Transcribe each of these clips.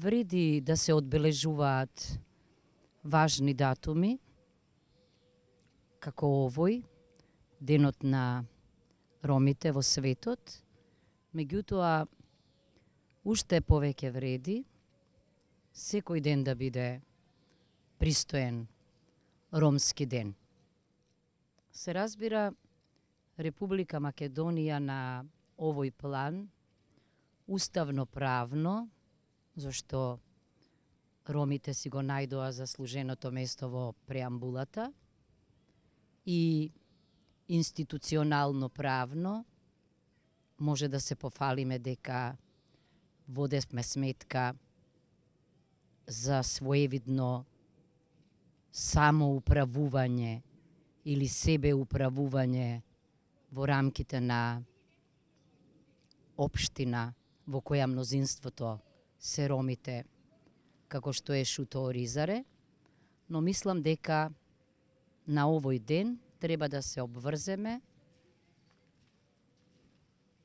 вреди да се одбележуваат важни датуми, како овој, денот на ромите во светот, меѓутоа, уште повеќе вреди секој ден да биде пристоен ромски ден. Се разбира, Република Македонија на овој план, уставно правно, зашто ромите си го најдоа заслуженото место во преамбулата, и институционално правно, може да се пофалиме дека водевме сметка за своевидно самоуправување или себеуправување во рамките на општина во која мнозинството се ромите, како што е Шуто Оризаре, но мислам дека на овој ден треба да се обврземе,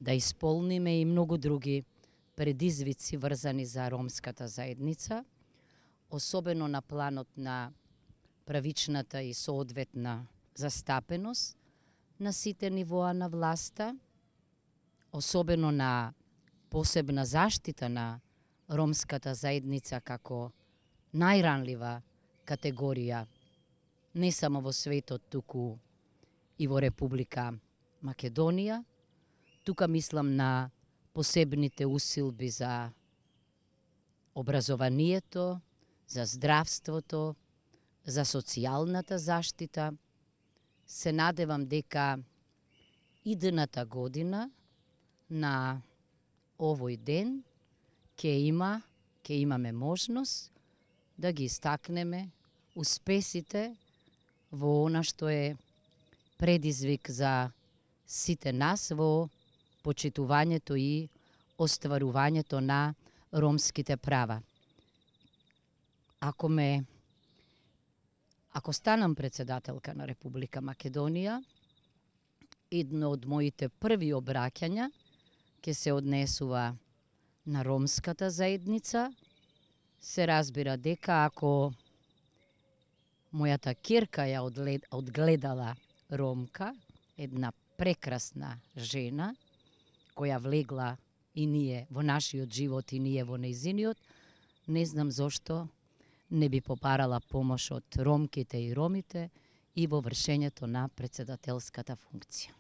да исполниме и многу други предизвици врзани за ромската заедница, особено на планот на правичната и соодветна застапеност на сите нивоа на власта, особено на посебна заштита на ромската заедница како најранлива категорија, не само во светот, туку и во Република Македонија. Тука мислам на посебните усилби за образованието, за здравството, за социјалната заштита. Се надевам дека идната година на овој ден ќе имаме можност да ги истакнеме успесите во она што е предизвик за сите нас во почитувањето и остварувањето на ромските права. Ако станам председателка на Република Македонија, едно од моите први обраќања ќе се однесува на ромската заедница. Се разбира дека ако мојата ќерка ја одгледала ромка, една прекрасна жена, која влегла и ние во нашиот живот и ние во нејзиниот, не знам зошто не би попарала помош од ромките и ромите и во вршењето на председателската функција.